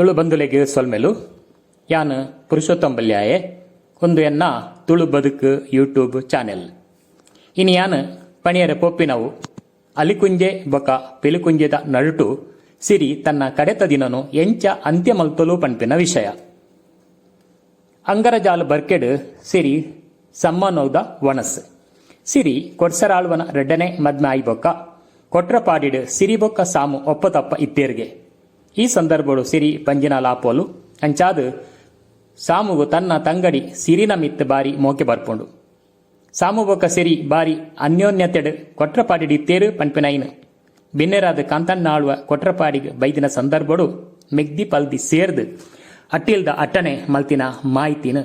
ತುಳು ಬಂಧುಲೆಗ್ ಸೊಲ್ಮೆಲು. ಯಾನ್ ಪುರುಷೋತ್ತಮ ಬಲ್ಯಾಯೆ. ಉಂದು ಎನ್ನ ತುಳು ಬದುಕು ಯೂಟ್ಯೂಬ್ ಚಾನೆಲ್. ಇನಿ ಯಾನ್ ಪಣಿಯರೆ ಪೋಪಿನವು ಅಲಿಕುಂಜೆ ಬೊಕ ಪಿಲಿಕುಂಜೆದ ನಡುಟು ಸಿರಿ ತನ್ನ ಕಡೆತ ದಿನೊನು ಎಂಚ ಅಂತ್ಯ ಮಲ್ತೊಲು ಪನ್ಪಿನ ವಿಷಯ. ಅಂಗರಜಾಲು ಬರ್ಕೆಡ್ ಸಿರಿ ಸಮ್ಮನೊದ ವಣಸ್. ಸಿರಿ ಕೊಡ್ಸರಾಳ್ವನ ರಡ್ಡನೇ ಮದ್ಮೆ ಆಯಿ ಬೊಕ್ಕ ಕೊಟ್ರಪಾಡಿಡ್ ಸಿರಿ ಬೊಕ್ಕ ಸಾಮು ಒಪ್ಪತಪ್ಪ ಇತ್ತೆರ್ಗೆ. ಈ ಸಂದರ್ಭೊಡು ಸಿರಿ ಬಂಜಿನಾಲ್ ಆಪೋಲು. ಅಂಚಾದ್ ಸಾಮುಗು ತನ್ನ ತಂಗಡಿ ಸಿರಿನ ಮಿತ್ತ್ ಬಾರಿ ಮೋಕೆ ಬರ್ಪುಂಡು. ಸಾಮು ಬೊಕ್ಕ ಸಿರಿ ಬಾರಿ ಅನ್ಯೋನ್ಯತೆಡ್ ಕೊಟ್ರಪಾಡಿಡ್ ಇತ್ತೆರ್ ಪನ್ಪಿನೈನ್ ಬಿನ್ನೆರಾದ್ ಕಾಂತಣ್ಣಾಳ್ವ ಕೊಟ್ರಪಾಡಿಗ್ ಬೈದಿನ ಸಂದರ್ಭೊಡು ಮೆಗ್ದಿ ಪಲ್ದಿ ಸೇರ್ದ್ ಅಟ್ಟಿಲ್ದ ಅಟ್ಟಣೆ ಮಲ್ತಿನ ಮಾಹಿತಿನ್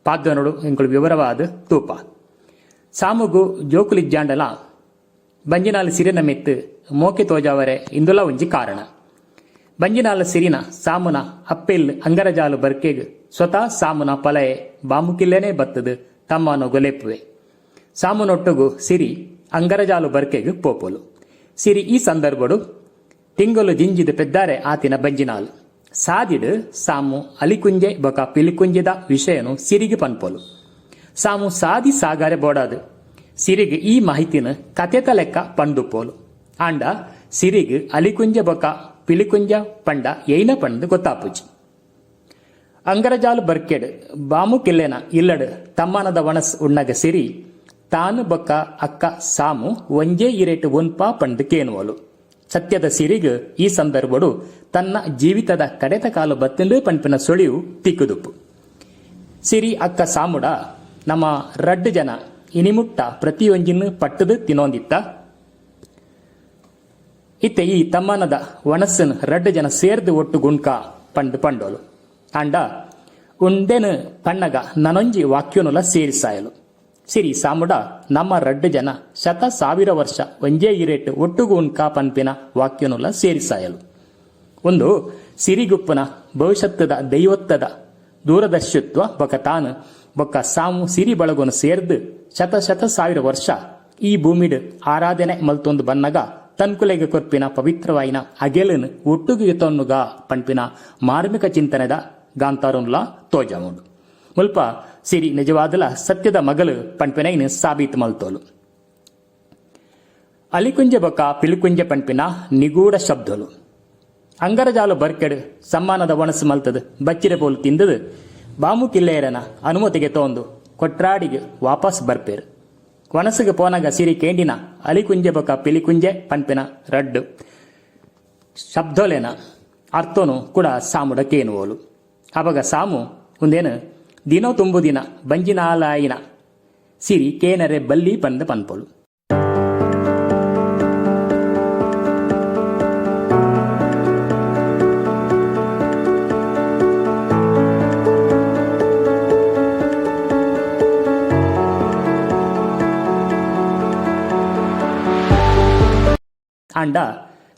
ಪಾದ್ದನೊಡು ಎಂಕುಲು ವಿವರವಾದ್ ತೂಪ. ಸಾಮುಗು ಜೋಕುಲಿಜ್ಜಾಂಡಲಾ ಬಂಜಿನಾಲ್ ಸಿರಿನ ಮಿತ್ತ್ ಮೋಕೆ ತೋಜಾವರೆ ಇಂದುಲ ಒಂಜಿ ಕಾರಣ. ಬಂಜಿನಾಲ್ ಸಿರಿನ ಸಾಮುನ ಅಪ್ಪೆಲ್ ಅಂಗರಜಾಲು ಬರ್ಕೆಗ್ ಸ್ವತಃ ಸಾಮುನ ಪಲಯೆ ಬಾಮುಕಿಲ್ಲೆನೇ ಬತ್ತದ್ ತಮ್ಮನೊಗು ಲೆಪ್ಪುವೆ. ಸಾಮುನೊಟ್ಟುಗು ಸಿರಿ ಅಂಗರಜಾಲು ಬರ್ಕೆಗ್ ಪೋಪೊಲು. ಸಿರಿ ಈ ಸಂದರ್ಭೊಡು ತಿಂಗೊಲು ಜಿಂಜಿದ್ ಪೆದ್ದಾರೆ ಆತಿನ ಬಂಜಿನಾಲ್. ಸಾದಿಡ್ ಸಾಮು ಅಲಿಕುಂಜೆ ಬೊಕ ಪಿಲಿಕುಂಜೆದ ವಿಷಯೊನು ಸಿರಿಗ್ ಪನ್ಪೊಲು. ಸಾಮು ಸಾದಿ ಸಾಗಾರೆ ಬೋಡಾದ್ ಸಿರಿಗ್ ಈ ಮಾಹಿತಿನ್ ಕತೆತ ಲೆಕ್ಕ ಪಂಡ್ದುಪ್ಪೊಲು. ಆಂಡ ಸಿರಿಗ್ ಅಲಿಕುಂಜೆ ಬೊಕ ಪಿಲಿಕುಂಜ ಪಂಡ ಎಯ್ನ ಪಂದ್ ಗೊತ್ತಾಪುಜಿ. ಅಂಗರಜಾಲು ಬರ್ಕೆಡ್ ಬಾಮುಕಿಲ್ಲೆನ ಇಲ್ಲಡ್ ತಮ್ಮನದ ವಣಸ್ ಉಣ್ಣಗ ಸಿರಿ ತಾನ್ ಬೊಕ್ಕ ಅಕ್ಕ ಸಾಮು ಒಂಜೇ ಇರೆಟ್ ಉನ್ಪ ಪಂದ್ ಕೇನುವೊಲು. ಸತ್ಯದ ಸಿರಿಗ್ ಈ ಸಂದರ್ಭೊಡು ತನ್ನ ಜೀವಿತದ ಕಡೆತ ಕಾಲ ಬತ್ತ್ಂಡ್ ಪನ್ಪಿನ ಸುಳಿವು ತಿಕ್ಕುದುಪ್ಪು. ಸಿರಿ ಅಕ್ಕ ಸಾಮುಡ ನಮ ರಡ್ಡ್ ಜನ ಇನಿಮುಟ್ಟ ಪ್ರತಿಯೊಂಜಿನ್ ಪಟ್ಟ್ದ್ ತಿನೊಂದಿತ್ತ. ಇತ್ತೆ ಈ ತಮ್ಮನದ ವಣಸ್ನ್ ರಡ್ಡ್ ಜನ ಸೇರ್ದ್ ಒಟ್ಟುಗುಣ್ಕ ಪಂದ್ ಪಂಡೊಲು. ಆಂಡ ಉಂದೆನ್ ಪನ್ನಗ ನನೊಂಜಿ ವಾಕ್ಯೊನುಲ ಸೇರಿಸಾಯೊಲು. ಸಿರಿ ಸಾಮುಡ ನಮ ರಡ್ಡ್ ಜನ ಶತ ಸಾವಿರ ವರ್ಷ ಒಂಜೇ ಇರೆಟ್ ಒಟ್ಟುಗು ಉಣ್ಕ ಪನ್ಪಿನ ವಾಕ್ಯೊನುಲ ಸೇರಿಸಾಯೊಲು. ಉಂದು ಸಿರಿಗುಪ್ಪುನ ಭವಿಷ್ಯತ್ತದ ದೈವತ್ವದ ದೂರದರ್ಶಿತ್ವ ಬೊಕ ತಾನ್ ಬೊಕ್ಕ ಸಾಮು ಸಿರಿ ಬಳಗೊನು ಸೇರ್ದ್ ಶತ ಶತ ಸಾವಿರ ವರ್ಷ ಈ ಭೂಮಿಡ್ ಆರಾಧನೆ ಮಲ್ತೊಂದು ಬನ್ನಗ ತನ್ಕುಲೆಗ್ ಕೊರ್ಪಿನ ಪವಿತ್ರವಾಯಿನ ಅಗೆಲುನ್ ಒಟ್ಟುಗು ಎತ್ತೊನ್ನುಗ ಪನ್ಪಿನ ಮಾರ್ಮಿಕ ಚಿಂತನೆದ ಗಾಂತಾರೊನುಲಾ ತೋಜಾವುಂಡು. ಮುಲ್ಪ ಸಿರಿ ನಿಜವಾದಲ ಸತ್ಯದ ಮಗಲ್ ಪನ್ಪಿನೈನ್ ಸಾಬೀತ್ ಮಲ್ತೋಲು. ಅಲಿಕುಂಜೆ ಬೊಕ್ಕ ಪಿಲಿಕುಂಜೆ ಪನ್ಪಿನ ನಿಗೂಢ ಶಬ್ದೊಲು. ಅಂಗರಜಾಲು ಬರ್ಕೆಡ್ ಸಮ್ಮಾನದ ಒಣಸ್ ಮಲ್ತದ್ ಬಚ್ಚಿರೆ ಪೋಲು ತಿಂದ್ದ್ ಬಾಮು ಕಿಲ್ಲೆಯರೆನ ಅನುಮತಿಗೆ ತೋಂದು ಕೊಟ್ರಾಡಿಗ್ ವಾಪಸ್ ಬರ್ಪೆರ್. ಒಣಸ್ಗ್ ಪೋನಗ ಸಿರಿ ಕೇಂಡಿನ ಅಲಿಕುಂಜೆ ಬೊಕ್ಕ ಪಿಲಿಕುಂಜೆ ಪನ್ಪಿನ ರಡ್ಡ್ ಶಬ್ದೊಲೆನ ಅರ್ಥೊನು ಕುಡ ಸಾಮುಡ ಕೇನುವೋಲು. ಅಪಗ ಸಾಮು ಉಂದೆನ್ ದಿನೊ ತುಂಬುದಿನ ಬಂಜಿನಾಲಾಯಿನ ಸಿರಿ ಕೇನರೆ ಬಲ್ಲಿ ಪಂದ್ ಪನ್ಪೊಲು. ಆಂಡ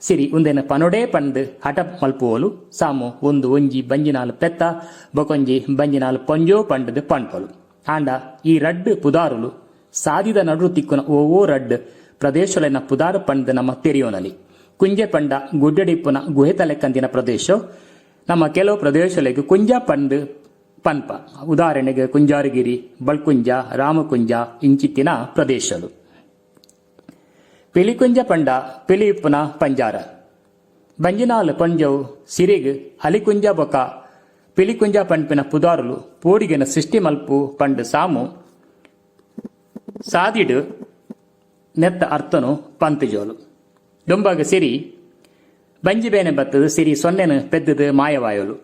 ಸಿರಿ ಉಂದೆನ್ ಪನೊಡೇ ಪಂದ್ ಹಟ ಮಲ್ಪುವೊಲು. ಸಾಮು ಉಂದು ಒಂಜಿ ಬಂಜಿನಾಲ್ ಪೆತ್ತ ಬೊಕೊಂಜಿ ಬಂಜಿನಾಲ್ ಪೊಂಜೋ ಪಂಡ್ದ್ ಪನ್ಪೊಲು. ಆಂಡ ಈ ರಡ್ಡ್ ಪುದಾರುಲು ಸಾದಿದ ನಡುರು ತಿಕ್ಕುನ ಓವೋ ರಡ್ಡ್ ಪ್ರದೇಶೊಲೆನ ಪುದಾರ್ ಪಂಡ್ದ್ ನಮ ತೆರಿಯೊನೊಲಿ. ಕುಂಜೆ ಪಂಡ ಗುಡ್ಡೆಡ್ ಇಪ್ಪುನ ಗುಹೆತ ಲೆಕ್ಕಂದಿನ ಪ್ರದೇಶೊ. ನಮ ಕೆಲವು ಪ್ರದೇಶೊಲೆಗ್ ಕುಂಜ ಪಂದ್ ಪನ್ಪ. ಉದಾಹರಣೆಗ್ ಕುಂಜಾರುಗಿರಿ, ಬಳ್ಕುಂಜ, ರಾಮಕುಂಜ ಇಂಚಿತ್ತಿನ ಪ್ರದೇಶೊಲು. ಪಿಲಿಕುಂಜ ಪಂಡ ಪಿಲಿ ಇಪ್ಪುನ ಪಂಜಾರ. ಬಂಜಿನಾಲ್ ಪೊಂಜೊವು ಸಿರಿಗ್ ಅಲಿಕುಂಜ ಬೊಕ ಪಿಲಿಕುಂಜ ಪನ್ಪಿನ ಪುದಾರುಲು ಪೋಡಿಗೆನ್ ಸೃಷ್ಟಿ ಮಲ್ಪು ಪಂಡ್ ಸಾಮು ಸಾದಿಡ್ ನೆತ್ತ ಅರ್ಥೊನು ಪಂತಿಜೋಲು. ದುಂಬಗ್ ಸಿರಿ ಬಂಜಿ ಬೇನೆ ಬತ್ತದ್ ಸಿರಿ ಸೊನ್ನೆನ್ ಪೆದ್ದ್ದ್ ಮಾಯವಾಯೊಲು.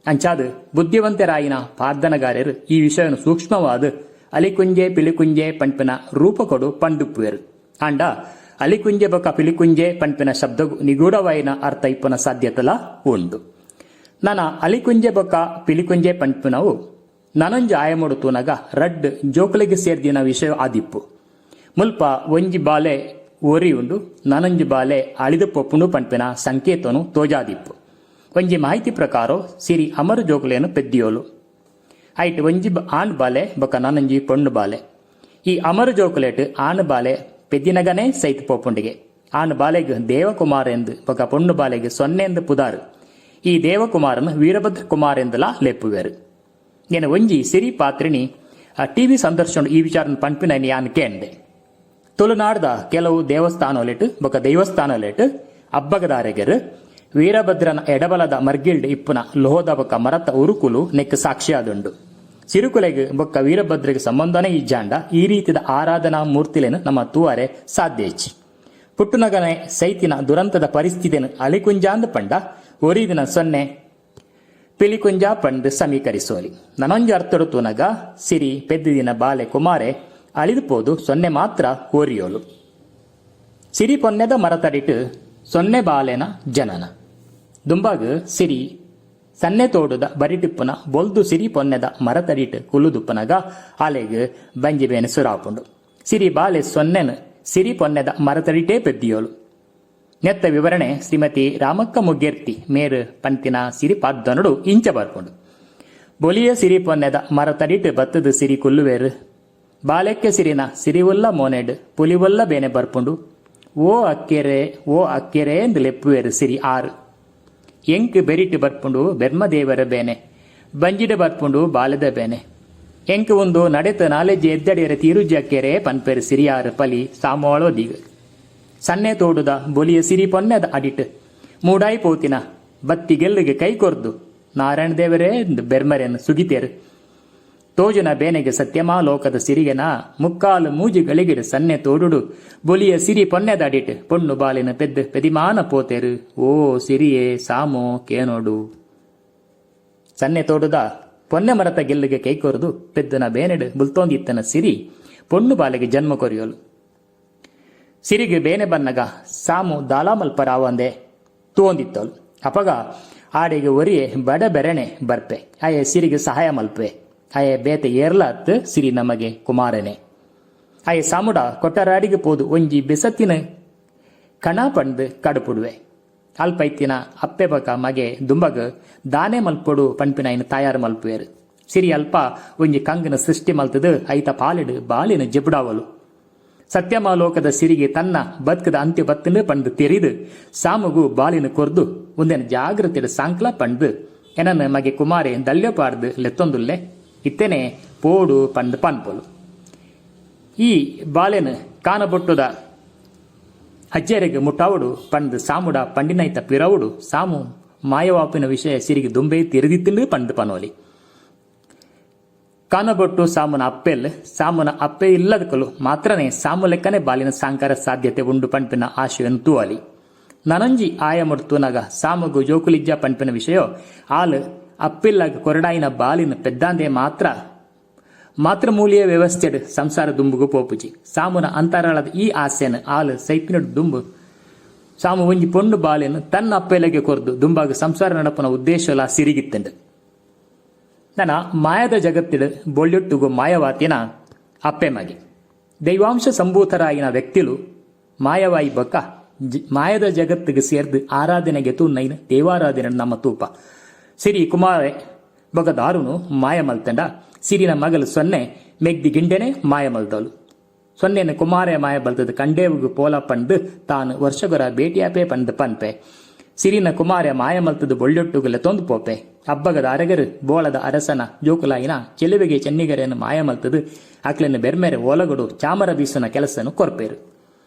ಅಂಚಾದ್ ಬುದ್ಧಿವಂತೆರಾಯಿನ ಪಾಡ್ದನಗಾರೆರ್ ಈ ವಿಷಯೊನು ಸೂಕ್ಷ್ಮವಾದ್ ಅಲಿಕುಂಜೆ ಪಿಲಿಕುಂಜೆ ಪನ್ಪಿನ ರೂಪಕೊಡು ಪಂಡ್ದುಪ್ಪುವೆರ್. ಆಂಡ ಅಲಿಕುಂಜೆ ಬೊಕ್ಕ ಪಿಲಿಕುಂಜೆ ಪನ್ಪಿನ ಶಬ್ದೊಗು ನಿಗೂಢವಾಯಿನ ಅರ್ಥ ಇಪ್ಪುನ ಸಾಧ್ಯತೆಲಾ ಉಂಡು. ನನ ಅಲಿಕುಂಜೆ ಬೊಕ್ಕ ಪಿಲಿಕುಂಜೆ ಪನ್ಪಿನವು ನನೊಂಜಿ ಆಯಾಮೊಡು ತೂನಗ ರಡ್ಡ್ ಜೋಕುಲೆಗ್ ಸೇರ್ದಿನ ವಿಷಯೊ ಆದಿಪ್ಪು. ಮುಲ್ಪ ಒಂಜಿ ಬಾಲೆ ಒರಿಯುಂಡು ನನೊಂಜಿ ಬಾಲೆ ಅಳಿದ್ ಪೋಪುಂಡು ಪನ್ಪಿನ ಸಂಕೇತೊನು ತೋಜಾದಿಪ್ಪು. ಒಂಜಿ ಮಾಹಿತಿ ಪ್ರಕಾರೊ ಸಿರಿ ಅಮರ್ ಜೋಕುಲೆನ್ ಪೆದ್ದಿಯೊಲು. ಐಟ್ ಒಂಜಿ ಆಣ್ ಬಾಲೆ ಬೊಕ್ಕ ನನೊಂಜಿ ಪೊಣ್ಣು ಬಾಲೆ. ಈ ಅಮರ್ ಜೋಕುಲೆಟ್ ಆಣ್ ಬಾಲೆ ಪೆದ್ದಿನಗನೇ ಸೈತ್ ಪೋಪುಂಡುಗೆ. ಆಣ್ ಬಾಲೆಗ್ ದೇವಕುಮಾರೆಂದ್ ಬೊಕ್ಕ ಪೊಣ್ಣು ಬಾಲೆಗ್ ಸೊನ್ನೆಂದ್ ಪುದಾರ್. ಈ ದೇವಕುಮಾರನ್ ವೀರಭದ್ರ ಕುಮಾರೆಂದಲಾ ಲೆಪ್ಪುವೆರ್. ಎನ ಒಂಜಿ ಸಿರಿ ಪಾತ್ರಿಣಿ ಟಿವಿ ಸಂದರ್ಶನಡ್ ಈ ವಿಚಾರನ್ ಪನ್ಪಿನೈನ್ ಯಾನ್ ಕೇಂಡೆ. ತುಳುನಾಡ್ದ ಕೆಲವು ದೇವಸ್ಥಾನೊಲೆಟ್ ಬೊಕ್ಕ ದೈವಸ್ಥಾನೊಲೆಟ್ ಅಬ್ಬಗದಾರೆಗೆರ್ ವೀರಭದ್ರನ ಎಡಬಲದ ಮರ್ಗಿಲ್ಡ್ ಇಪ್ಪುನ ಲೋಹದ ಬೊಕ್ಕ ಮರತ ಉರುಕುಲು ನೆಕ್ಕ್ ಸಾಕ್ಷಿಯಾದುಂಡು. ಸಿರುಕುಲೆಗ್ ಬೊಕ್ಕ ವೀರಭದ್ರಗ್ ಸಂಬಂಧನೇ ಇಜ್ಜಾಂಡ ಈ ರೀತಿದ ಆರಾಧನಾ ಮೂರ್ತಿಲೆನ್ ನಮ ತೂವರೆ ಸಾಧ್ಯ ಇಜ್ಜಿ. ಪುಟ್ಟುನಗನೆ ಸೈತಿನ ದುರಂತದ ಪರಿಸ್ಥಿತಿನ್ ಅಳಿಕುಂಜಾಂದ್ ಪಂಡ ಒರಿದಿನ ಸೊನ್ನೆ ಪಿಲಿಕುಂಜ ಪಂದ್ ಸಮೀಕರಿಸೋಲಿ. ನನೊಂಜಿ ಅರ್ಥೊಡು ತೂನಗ ಸಿರಿ ಪೆದ್ದಿದಿನ ಬಾಲೆ ಕುಮಾರೆ ಅಳಿದ್ ಪೋದು ಸೊನ್ನೆ ಮಾತ್ರ ಒರಿಯೊಲು. ಸಿರಿ ಪೊನ್ನೆದ ಮರತಡಿಟ್ ಸೊನ್ನೆ ಬಾಲೆನ ಜನನ. ದುಂಬಗ್ ಸಿರಿ ಸನ್ನೆ ತೋಡುದ ಬರಿಟಿಪ್ಪುನ ಬೊಲ್ದು ಸಿರಿ ಪೊನ್ನೆದ ಮರತಡಿಟ್ ಕುಲ್ಲುದುಪ್ಪುನಗ ಆಲೆಗ್ ಬಂಜಿ ಬೇನೆ ಸುರಾಪುಂಡು. ಸಿರಿ ಬಾಲೆ ಸೊನ್ನೆನ್ ಸಿರಿ ಪೊನ್ನೆದ ಮರತಡಿಟೇ ಪೆದ್ದಿಯೊಲು. ನೆತ್ತ ವಿವರಣೆ ಶ್ರೀಮತಿ ರಾಮಕ್ಕ ಮುಗ್ಗೆರ್ತಿ ಮೇರ್ ಪನ್ತಿನ ಸಿರಿ ಪಾದ್ದನೊಡು ಇಂಚ ಬರ್ಪುಂಡು. ಬೊಲಿಯ ಸಿರಿ ಪೊನ್ನೆದ ಮರತಡಿಟ್ ಬತ್ತದ್ ಸಿರಿ ಕುಲ್ಲುವೆರ್. ಬಾಲೆಕ್ಕೆ ಸಿರಿನ ಸಿರಿವುಲ್ಲ ಮೋನೆಡ್ ಪುಲಿವುಲ್ಲ ಬೇನೆ ಬರ್ಪುಂಡು. ಓ ಅಕ್ಕೆರೆ ಓ ಅಕ್ಕೆರೇಂದ್ ಲೆಪ್ಪುವೆರ್ ಸಿರಿ ಆರ್. ಎಂಕ್ ಬೆರಿಟ್ ಬರ್ಪುಂಡು ಬೆರ್ಮ ದೇವರ ಬೇನೆ. ಬಂಜಿಡ್ ಬರ್ಪುಂಡು ಬಾಲೆದ ಬೇನೆ. ಎಂಕ್ ಉಂದು ನಡೆತ್ ನಾಲೆಜ್ಜಿ ಎದ್ದಡಿಯರೆ ತೀರುಜ್ಜಿ ಅಕ್ಕೆರೇ ಪನ್ಪೆರ್ ಸಿರಿಯಾರ್ ಪಲಿ ಸಾಮೋಳೊದಿಗ್. ಸನ್ನೆ ತೋಡುದ ಬೊಲಿಯ ಸಿರಿ ಪೊನ್ನೆದ ಅಡಿಟ್ ಮೂಡಾಯಿ ಪೋತಿನ ಬತ್ತಿ ಗೆಲ್ಲುಗೆ ಕೈ ಕೊರ್ದು ನಾರಾಯಣ ದೇವರೇ ಇಂದ್ ಬೆರ್ಮರೆನ್ ಸುಗಿತೆರ್. ತೋಜುನ ಬೇನೆಗ್ ಸತ್ಯಮಾ ಲೋಕದ ಸಿರಿಗೆನ ಮುಕ್ಕಾಲು ಮೂಜಿ ಗಳಿಗೆಡ್ ಸನ್ನೆ ತೋಡುಡು ಬೊಲಿಯ ಸಿರಿ ಪೊನ್ನೆದ ಅಡಿಟ್ ಪೊಣ್ಣು ಬಾಲೆನ್ ಪೆದ್ದ್ ಪೆದಿಮಾನ ಪೋತೆರ್ ಓ ಸಿರಿಯೇ ಸಾಮೋ ಕೇನೊಡು. ಸನ್ನೆ ತೋಡುದ ಪೊನ್ನೆ ಮರತ ಗೆಲ್ಲುಗೆ ಕೈ ಕೊರ್ದು ಪೆದ್ದುನ ಬೇನೆಡ್ ಬುಲ್ತೊಂದಿತ್ತನ ಸಿರಿ ಪೊಣ್ಣು ಬಾಲೆಗ್ ಜನ್ಮ ಕೊರಿಯೊಲು. ಸಿರಿಗ್ ಬೇನೆ ಬನ್ನಗ ಸಾಮು ದಾಲಾ ಮಲ್ಪರಾವಂದೆ ತೂವೊಂದಿತ್ತೊಲು. ಅಪಗ ಆಡೆಗ್ ಒರಿಯೆ ಬಡ ಬೆರಣೆ ಬರ್ಪೆ. ಆಯೆ ಸಿರಿಗ್ ಸಹಾಯ ಮಲ್ಪುವೆ. ಆಯೆ ಬೇತೆ ಏರ್ಲ ಅತ್ತ್ ಸಿರಿ ನಮಗೆ ಕುಮಾರನೆ. ಆಯೆ ಸಾಮುಡ ಕೊಟ್ಟರಾಡಿಗ್ ಪೋದು ಒಂಜಿ ಬಿಸತ್ತಿನ ಕಣ ಪಂಡ್ದ್ ಕಡಪುಡುವೆ. ಅಲ್ಪ ಇತ್ತಿನ ಅಪ್ಪೆ ಬೊಕ ಮಗೆ ದುಂಬಗ್ ದಾನೆ ಮಲ್ಪೊಡು ಪನ್ಪಿನೈನ್ ತಯಾರ್ ಮಲ್ಪುವೆರ್. ಸಿರಿ ಅಲ್ಪ ಒಂಜಿ ಕಂಗ್ನ್ ಸೃಷ್ಟಿ ಮಲ್ತ್ದ್ ಐತ ಪಾಲೆಡ್ ಬಾಲೆನ್ ಜೆಪುಡಾವೊಲು. ಸತ್ಯಮಾಲೋಕದ ಸಿರಿಗೆ ತನ್ನ ಬದ್ಕ್ದ ಅಂತ್ಯ ಬತ್ತ್ಂಡ್ ಪಂಡ್ದ್ ತೆರಿದ್ ಸಾಮುಗು ಬಾಲೆನ್ ಕೊರ್ದು ಉಂದೆನ್ ಜಾಗ್ರತೆಡ್ ಸಾಂಕ್ಲ ಪಂಡ್ದ್ ಎನನ್ ಮಗೆ ಕುಮಾರೆ ದಲ್ಯೊ ಪಾಡ್ದ್ ಲೆತ್ತೊಂದುಲ್ಲೆ ಇತ್ತೆನೆ ಪೋವೊಡು ಪಂಡ್ದ್ ಪನ್ಪೊಲು. ಈ ಬಾಲೆನ್ ಕಾನಬೊಟ್ಟುದ ಅಜ್ಜೆರೆಗ್ ಮುಟ್ಟಾವೊಡು ಪಂಡ್ದ್ ಸಾಮುಡ ಪಂಡಿನೈತ ಪಿರವುಡು ಸಾಮು ಮಾಯವಾಪಿನ ವಿಷಯ ಸಿರಿಗ್ ದುಂಬೇ ತೆರಿದಿತ್ತ್ಂಡ್ ಪಂಡ್ದ್ ಪನೊಲಿ. ಕಾನಬೊಟ್ಟು ಸಾಮುನ ಅಪ್ಪೆಲ್, ಸಾಮುನ ಅಪ್ಪೆ ಇಲ್ಲದಕುಲು ಮಾತ್ರನೇ ಸಾಮು ಲೆಕ್ಕನೆ ಬಾಲಿನ ಸಾಂಕರ ಸಾಧ್ಯತೆ ಉಂಡು ಪನ್ಪಿನ ಆಶಯನ್ ತೂವೊಲಿ. ನನೊಂಜಿ ಆಯಾಮೊಡು ತೂನಗ ಸಾಮುಗು ಜೋಕುಲಿಜ್ಜ ಪನ್ಪಿನ ವಿಷಯೊ ಆಲ್ ಅಪ್ಪಿಲ್ಲಗ್ ಕೊರಡಾಯಿನ ಬಾಲಿನ್ ಪೆದ್ದಾಂದೆ ಮಾತ್ರ ಮಾತೃಮೂಲೀಯ ವ್ಯವಸ್ಥೆಡ್ ಸಂಸಾರ ದುಂಬುಗು ಪೋಪುಜಿ. ಸಾಮುನ ಅಂತರಾಳದ ಈ ಆಸೆನ್ ಆಲ್ ಸೈಪಿನಡ್ ದುಂಬು ಸಾಮು ಒಂಜಿ ಪೊಣ್ಣು ಬಾಲೆನ್ ತನ್ನ ಅಪ್ಪೆಲೆಗೆ ಕೊರ್ದು ದುಂಬಾಗ್ ಸಂಸಾರ ನಡಪುನ ಉದ್ದೇಶೊಲಾ ಸಿರಿಗಿತ್ತ್ಂಡ್. ನನ ಮಾಯದ ಜಗತ್ತಿಡ್ ಬೊಳ್ಯೊಟ್ಟುಗು ಮಾಯವಾತಿನ ಅಪ್ಪೆ ಮಗೆ. ದೈವಾಂಶ ಸಂಭೂತರಾಯಿನ ವ್ಯಕ್ತಿಲು ಮಾಯವಾಯಿ ಬೊಕ್ಕ ಮಾಯದ ಜಗತ್ತ್ಗ್ ಸೇರ್ದ್ ಆರಾಧನೆಗೆ ತೂನೈನ್ ದೇವಾರಾಧನೆಡ್ ನಮ ತೂಪ. ಸಿರಿ ಕುಮಾರೆ ಬೊಕ ದಾರುನು ಮಾಯ ಮಲ್ತ್ಂಡ ಸಿರಿನ ಮಗಲ್ ಸೊನ್ನೆ ಮೆಗ್ದಿ ಗಿಂಡೆನೆ ಮಾಯ ಮಲ್ದೊಲು. ಸೊನ್ನೆನ್ ಕುಮಾರೆ ಮಾಯ ಬಲ್ತ್ದ್ ಕಂಡೇವುಗು ಪೋಲ ಪಂಡ್ದ್ ತಾನ್ ವರ್ಷಗೊರ ಭೇಟಿಯಾಪೆ ಪಂಡ್ದ್ ಪನ್ಪೆ. ಸಿರಿನ ಕುಮಾರೆ ಮಾಯ ಮಲ್ತ್ದ್ ಬೊಳ್ಯೊಟ್ಟುಗು ಲೆತೊಂದು ಪೋಪೆ. ಅಬ್ಬಗದ ಅರಗರ್ ಬೋಳದ ಅರಸನ ಜೋಕುಲಾಯಿನ ಚೆಲುವೆಗೆ ಚೆನ್ನಿಗರೆನ್ ಮಾಯ ಮಲ್ತ್ದ್ ಅಕ್ಲೆನ್ ಬೆರ್ಮೆರೆ ಓಲಗೊಡು ಚಾಮರ ಬೀಸುನ ಕೆಲಸನ್ ಕೊರ್ಪೆರ್.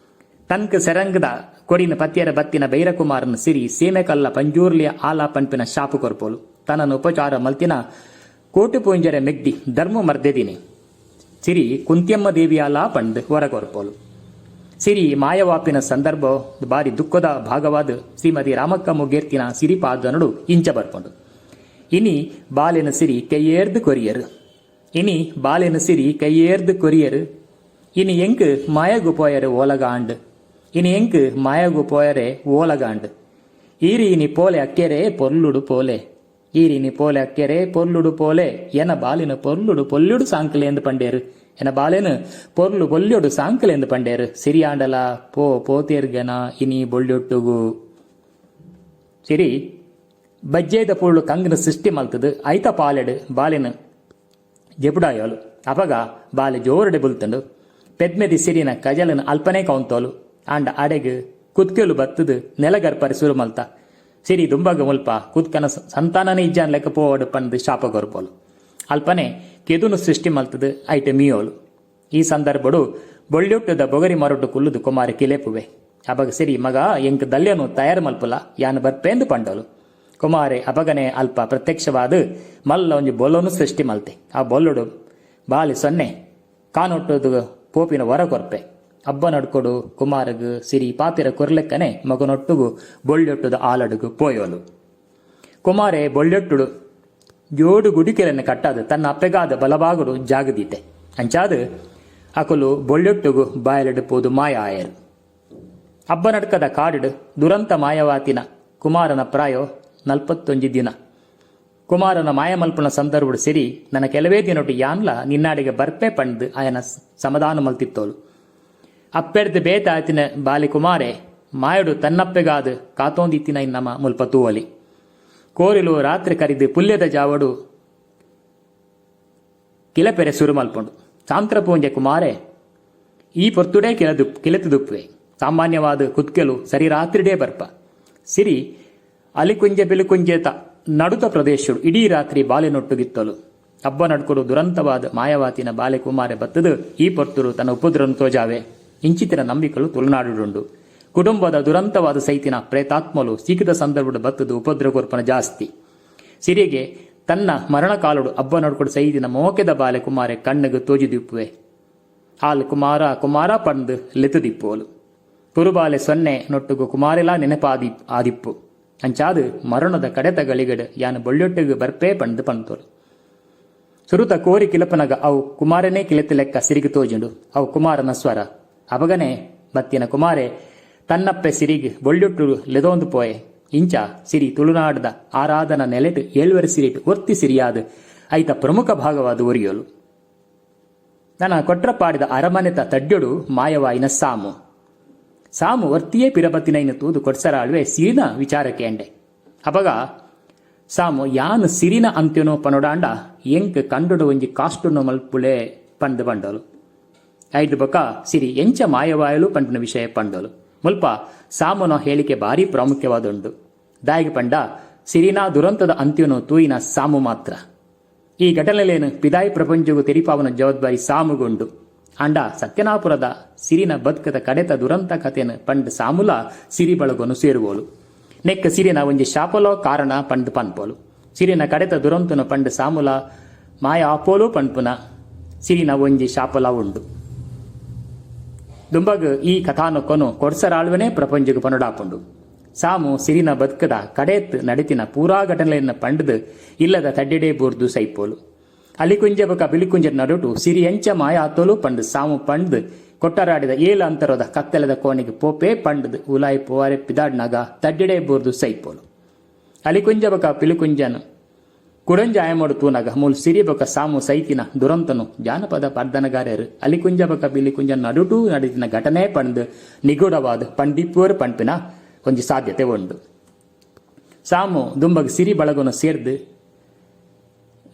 ತನ್ಕ್ ಸೆರಂಗ್ದ ಕೊಡಿನ್ ಪತ್ಯೆರೆ ಬತ್ತಿನ ಬೈರಕುಮಾರನ್ ಸಿರಿ ಸೀಮೆಕಲ್ಲ ಪಂಜುರ್ಲಿಯ ಆಲ ಪನ್ಪಿನ ಶಾಪ ಕೊರ್ಪೊಲು. ತನನ್ ಉಪಚಾರ ಮಲ್ತಿನ ಕೋಟಿಪೂಂಜೆರೆ ಮೆಗ್ದಿ ಧರ್ಮು ಮರ್ದೆದಿನಿ ಸಿರಿ ಕುಂತ್ಯಮ್ಮ ದೇವಿಯಾಲ ಪಂಡ್ ವರ ಕೊರ್ಪೊಲು. ಸಿರಿ ಮಾಯವಾಪಿನ ಸಂದರ್ಭೊ ಬಾರಿ ದುಃಖೊದ ಭಾಗವಾದ್ ಶ್ರೀಮತಿ ರಾಮಕ್ಕ ಮುಗೇರ್ತಿನ ಸಿರಿ ಪಾಡ್ದನೊಡು ಇಂಚ ಬರ್ಪುಂಡು. ಇನಿ ಬಾಲೆನ್ ಸಿರಿ ಕೈಯೇರ್ದ್ ಕೊರಿಯೆರ್. ಇನಿ ಬಾಲೆನ್ ಸಿರಿ ಕೈಯೇರ್ದ್ ಕೊರಿಯೆರ್. ಇನಿ ಎಂಕ್ ಮಾಯಗ್ ಪೋಯರೆ ಓಲಗ ಆಂಡ್. ಇನಿ ಎಂಕ್ ಮಾಯಗ್ ಪೋಯರೆ ಓಲಗ ಆಂಡ್. ಈರ್ ಇನಿ ಪೋಲೆ ಅಕ್ಕೆರೇ ಪೊರ್ಲುಡು ಪೋಲೆ. ಈರ್ ಇನಿ ಪೋಲೆ ಅಕ್ಕೆರೇ ಪೊರ್ಲುಡು ಪೋಲೆ. ಎನ ಬಾಲೆನ್ ಪೊರ್ಲುಡು ಪೊಲ್ಯೊಡು ಸಾಂಕ್ಲೇಂದ್ ಪಂಡೇರ್. ಎನ ಬಾಲೆನ್ ಪೊರ್ಲು ಪೊಲ್ಯೊಡು ಸಾಂಕ್ಲೇಂದ್ ಪಂಡೇರ್. ಸಿರಿಯಾಂಡಲಾ ಪೋ ಪೋತೇರ್ಗೆನಾ ಇನಿ ಬೊಳ್ಯೊಟ್ಟುಗು. ಸಿರಿ ಬಜ್ಜೆದ ಪೊರ್ಲು ಕಂಗ್ನ್ ಸೃಷ್ಟಿ ಮಲ್ತ್ದ್ ಐತ ಪಾಲೆಡ್ ಬಾಲೆನ್ ಜೆಪುಡಾಯೊಲು. ಅಪಗ ಬಾಲೆ ಜೋರುಡೆ ಬುಲ್ತ್ಂಡ್. ಪೆದ್ಮೆದಿ ಸಿರಿನ ಕಜಲ್ನ್ ಅಲ್ಪನೇ ಕೌಂತೊಲು. ಆಂಡ ಅಡೆಗ್ ಕುದ್ಕೆಲು ಬತ್ತ್ದ್ ನೆಲಗರ್ಪರೆ ಸುರು ಮಲ್ತ. ಸಿರಿ ದುಂಬಗ್ ಮುಲ್ಪ ಕುದ್ಕನ ಸಂತಾನನೇ ಇಜ್ಜಾನ್ ಲೆಕ್ಕ ಪೋವಡ್ ಪಂದ್ ಶಾಪ ಕೊರ್ಪೊಲು. ಅಲ್ಪನೆ ಕೆದುನು ಸೃಷ್ಟಿ ಮಲ್ತ್ದ್ ಐಟ್ ಮೀಯೋಲು. ಈ ಸಂದರ್ಭೊಡು ಬೊಳ್ಯೊಟ್ಟುದ ಬೊಗರಿ ಮರೊಟು ಕುಲ್ಲುದು ಕುಮಾರೆ ಕಿಲೆಪುವೆ. ಅಪಗ ಸಿರಿ ಮಗ ಎಂಕ್ ದಲ್ಯನು ತಯಾರ್ ಮಲ್ಪುಲ ಯಾನ್ ಬರ್ಪೇಂದ್ ಪಂಡೊಲು. ಕುಮಾರೆ ಅಪಗನೆ ಅಲ್ಪ ಪ್ರತ್ಯಕ್ಷವಾದ್ ಮಲ್ಲ ಒಂಜಿ ಬೊಲ್ಲೊನು ಸೃಷ್ಟಿ ಮಲ್ತೆ. ಆ ಬೊಲ್ಲೊಡು ಬಾಲೆ ಸೊನ್ನೆ ಕಾನೊಟ್ಟುದು ಪೋಪಿನ ವರ ಕೊರ್ಪೆ. ಅಬ್ಬ ನಡ್ಕೊಡು ಕುಮಾರಗ್ ಸಿರಿ ಪಾತೆರ ಕೊರ್ಲೆಕ್ಕನೆ ಮಗನೊಟ್ಟುಗು ಬೊಳ್ಯೊಟ್ಟುದ ಆಲಡುಗು ಪೋಯೋಲು. ಕುಮಾರೆ ಬೊಳ್ಯೊಟ್ಟುಡು ಜೋಡು ಗುಡಿಕೆಲೆನ್ ಕಟ್ಟಾದ್ ತನ್ನ ಅಪ್ಪೆಗಾದ್ ಬಲಭಾಗೊಡು ಜಾಗ ದೀತೆ. ಅಂಚಾದ್ ಅಕುಲು ಬೊಳ್ಯೊಟ್ಟುಗು ಬಾಯಲೆಡ್ ಪೋದು ಮಾಯ ಆಯೆರ್. ಅಬ್ಬನಡ್ಕದ ಕಾಡ್ಡ್ ದುರಂತ ಮಾಯವಾತಿನ ಕುಮಾರನ ಪ್ರಾಯೊ ನಲ್ಪತ್ತೊಂಜಿ ದಿನ. ಕುಮಾರನ ಮಾಯ ಮಲ್ಪುನ ಸಂದರ್ಭಡ್ ಸಿರಿ ನನ ಕೆಲವೇ ದಿನೊಟು ಯಾನ್ಲ ನಿನ್ನಾಡೆಗೆ ಬರ್ಪೆ ಪಂಡ್ದ್ ಆಯನ ಸಮದಾನ ಮಲ್ತಿತ್ತೋಲು. ಅಪ್ಪೆಡ್ದ್ ಬೇತೆ ಆತಿನ ಬಾಲೆ ಕುಮಾರೆ ಮಾಯೊಡು ತನ್ನಪ್ಪೆಗಾದ್ ಕಾತೋಂದಿತ್ತಿನೈನ್ ನಮ ಮುಲ್ಪ ತೂವೊಲಿ. ಕೋರಿಲು ರಾತ್ರೆ ಕರಿದ್ ಪುಲ್ಯದ ಜಾವೊಡು ಕಿಲಪೆರೆ ಸುರು ಮಲ್ಪುಂಡು. ಸಾಂತ್ರ ಪೂಂಜೆ ಕುಮಾರೆ ಈ ಪೊರ್ತುಡೇ ಕಿಲೆತ್ದುಪ್ಪುವೆ. ಸಾಮಾನ್ಯವಾದ್ ಕುದ್ಕೆಲು ಸರಿ ರಾತ್ರಿಡೇ ಬರ್ಪ. ಸಿರಿ ಅಲಿಕುಂಜೆ ಪಿಲಿಕುಂಜೆತ ನಡುತ ಪ್ರದೇಶೊಡು ಇಡೀ ರಾತ್ರಿ ಬಾಲೆನೊಟ್ಟುಗಿತ್ತೊಲು. ಅಬ್ಬ ನಡ್ಕೊಡು ದುರಂತವಾದ್ ಮಾಯವಾತಿನ ಬಾಲೆ ಕುಮಾರೆ ಬತ್ತ್ದ್ ಈ ಪೊರ್ತುಡು ತನ್ನ ಉಪದ್ರನ್ ತೋಜಾವೆ. ಇಂಚಿತ್ತಿನ ನಂಬಿಕೆಲು ತುಳುನಾಡುಡುಂಡು. ಕುಟುಂಬದ ದುರಂತವಾದ್ ಸೈತಿನ ಪ್ರೇತಾತ್ಮೊಲು ಸೀಕ್ದ ಸಂದರ್ಭಡ್ ಬತ್ತ್ದ್ ಉಪದ್ರ ಕೊರ್ಪುನ ಜಾಸ್ತಿ. ಸಿರಿಗೆ ತನ್ನ ಮರಣ ಕಾಲೊಡು ಅಬ್ಬ ನಡ್ಕೊಡು ಸೈದಿನ ಮೋಕೆದ ಬಾಲೆ ಕುಮಾರೆ ಕಣ್ಣ್ಗ್ ತೋಜಿದಿಪ್ಪುವೆ. ಆಲ್ ಕುಮಾರ ಕುಮಾರ ಪಂದ್ ಲೆತ್ತ್ದಿಪ್ಪುವೊಲು. ಪುರುಬಾಲೆ ಸೊನ್ನೆ ನೊಟ್ಟುಗು ಕುಮಾರೆಲಾ ನೆನೆಪಾದಿ ಆದಿಪ್ಪು. ಅಂಚಾದ್ ಮರಣದ ಕಡೆತ ಗಳಿಗೆಡ್ ಯಾನ್ ಬೊಳ್ಯೊಟ್ಟುಗು ಬರ್ಪೆ ಪಂದ್ ಪಂತೊಲು. ಸುರುತ ಕೋರಿ ಕಿಲಪನಗ ಅವು ಕುಮಾರನೇ ಕಿಲೆತಿಲೆಕ್ಕ ಸಿರಿಗ್ ತೋಜುಂಡು. ಅವು ಕುಮಾರನ ಸ್ವರ. ಅಪಗನೆ ಬತ್ತಿನ ಕುಮಾರೆ ತನ್ನಪ್ಪೆ ಸಿರಿಗ್ ಬೊಳ್ಯೊಟ್ಟುಗು ಲೆದೋಂದು ಪೋಯೆ. ಇಂಚ ಸಿರಿ ತುಳುನಾಡ್ದ ಆರಾಧನಾ ನೆಲೆಟ್ ಏಳ್ವೆರ್ ಸಿರಿಟ್ ಒರ್ತಿ ಸಿರಿಯಾದ್ ಐತ ಪ್ರಮುಖ ಭಾಗವಾದ್ ಒರಿಯೊಲು. ನನ ಕೊಟ್ರಪಾಡಿದ ಅರಮನೆತ ತಡ್ಯೊಡು ಮಾಯವಾಯಿನ ಸಾಮು. ಸಾಮು ಒರ್ತಿಯೇ ಪಿರಬತ್ತಿನೈನ್ ತೂದು ಕೊಡ್ಸರಾಳ್ವೆ ಸಿರಿನ ವಿಚಾರ ಕೇಂಡೆ. ಅಪಗ ಸಾಮು ಯಾನ್ ಸಿರಿನ ಅಂತ್ಯೊನು ಪನೊಡಾಂಡ ಎಂಕ್ ಕಂಡೊಡು ಒಂಜಿ ಕಾಸ್ಟುನು ಮಲ್ಪುಲೆ ಪಂದ್ ಪಂಡೊಲು. ಐಡ್ದ್ ಬೊಕ್ಕ ಸಿರಿ ಎಂಚ ಮಾಯವಾಯೊಲು ಪನ್ಪಿನ ವಿಷಯ ಪಂಡೊಲು. ಮುಲ್ಪ ಸಾಮುನ ಹೇಳಿಕೆ ಬಾರಿ ಪ್ರಾಮುಖ್ಯವಾದುಂಡು. ದಾಯೆಗ್ ಪಂಡ ಸಿರಿನ ದುರಂತದ ಅಂತ್ಯೊನು ತೂಯಿನ ಸಾಮು ಮಾತ್ರ. ಈ ಘಟನೆಲೆನ್ ಪಿದಾಯಿ ಪ್ರಪಂಚೊಗು ತೆರಿಪಾವುನ ಜವಾಬ್ದಾರಿ ಸಾಮುಗುಂಡು. ಆಂಡ ಸತ್ಯನಾಪುರದ ಸಿರಿನ ಬದ್ಕ್ದ ಕಡೆತ ದುರಂತ ಕತೆನ್ ಪಂಡ್ ಸಾಮುಲಾ ಸಿರಿ ಬಳಗೊನು ಸೇರುವೊಲು. ನೆಕ್ಕ್ ಸಿರಿನ ಒಂಜಿ ಶಾಪಲೋ ಕಾರಣ ಪಂಡ್ ಪನ್ಪೊಲು. ಸಿರಿನ ಕಡೆತ ದುರಂತೊನು ಪಂಡ್ ಸಾಮುಲಾ ಮಾಯ ಆಪೋಲು ಪನ್ಪುನ ಸಿರಿನ ಒಂಜಿ ಶಾಪಲಾ ಉಂಡು. ದುಂಬಗ್ ಈ ಕಥಾನಕೊನು ಕೊಡ್ಸರಾಳ್ವೆನೇ ಪ್ರಪಂಚಗ್ ಪನೊಡಾಪುಂಡು. ಸಾಮು ಸಿರಿನ ಬದ್ಕ್ದ ಕಡೇತ್ ನಡತಿನ ಪೂರಾ ಘಟನೆಲೆನ್ ಪಂಡ್ದ್ ಇಲ್ಲದ ತಡ್ಯಡೇ ಬೂರ್ದು ಸೈಪೋಲು. ಅಲಿಕುಂಜೆ ಬೊಕ ಪಿಲಿಕುಂಜೆದ ನಡುಟು ಸಿರಿ ಎಂಚ ಮಾಯ ಆತೊಲು ಪಂಡ್ ಸಾಮು ಪಂಡ್ದ್ ಕೊಟ್ಟರಾಡಿದ ಏಲ್ ಅಂತರೊದ ಕತ್ತಲೆದ ಕೋಣೆಗ್ ಪೋಪೆ ಪಂಡ್ದ್ ಉಲಾಯಿ ಪೋವರೆ ಪಿದಾಡ್ನಗ ತಡ್ಯಡೇ ಬೂರ್ದು ಸೈಪೋಲು. ಅಲಿಕುಂಜ ಬೊಕ ಪಿಲಿಕುಂಜನ್ ಕುಡೊಂಜಿ ಆಯಮೊಡು ತೂನಗ ಮೂಲು ಸಿರಿ ಬೊಕ ಸಾಮು ಸೈತಿನ ದುರಂತೊನು ಜಾನಪದ ಪಾಡ್ದನಗಾರೆರ್ ಅಲಿಕುಂಜ ಬೊಕ ಪಿಲಿಕುಂಜ ನಡುಟು ನಡತಿನ ಘಟನೆ ಪಂಡ್ದ್ ನಿಗೂಢವಾದ್ ಪಂಡಿಪ್ಪುವೆರ್ ಪನ್ಪಿನ ಒಂಜಿ ಸಾಧ್ಯತೆ ಉಂಡು. ಸಾಮು ದುಂಬಗ್ ಸಿರಿ ಬಳಗೊನು ಸೇರ್ದ್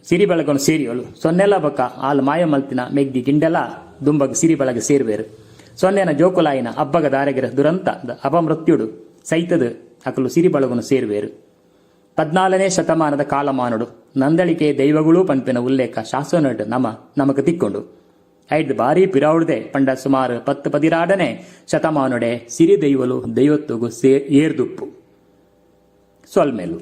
ಸಿರಿ ಬಳಗೊನು ಸೇರಿಯೊಲು. ಸೊನ್ನೆಲ ಬೊಕ ಆಲ್ ಮಾಯ ಮಲ್ತಿನ ಮೆಗ್ದಿ ಗಿಂಡೆಲಾ ದುಂಬಗ್ ಸಿರಿ ಬಳಗ ಸೇರುವೆರ್. ಸೊನ್ನೆನ ಜೋಕುಲಾಯಿನ ಅಬ್ಬಗ ದಾರಗೆರ್ ದುರಂತ ದ ಅಪಮೃತ್ಯುಡು ಸೈತ್ದ್ ಅಕುಲು ಸಿರಿ ಬಳಗೊನು ಸೇರುವೆರ್. ಪದ್ನಾಲನೇ ಶತಮಾನದ ಕಾಲಮಾನೊಡು ನಂದಳಿಕೆ ದೈವಗಳು ಪನ್ಪಿನ ಉಲ್ಲೇಖ ಶಾಸನಡ್ ನಮ ನಮಕ್ ತಿಕ್ಕುಂಡು. ಐಡ್ದ್ ಬಾರೀ ಪಿರಾವುಡ್ದೇ ಪಂಡ ಸುಮಾರ್ ಪತ್ತ್ ಪದಿರಾಡನೇ ಶತಮಾನೊಡೆ ಸಿರಿ ದೈವೊಲು ದೈವತ್ವೊಗು ಸೇ ಏರ್ದುಪ್ಪು. ಸೊಲ್ಮೆಲು.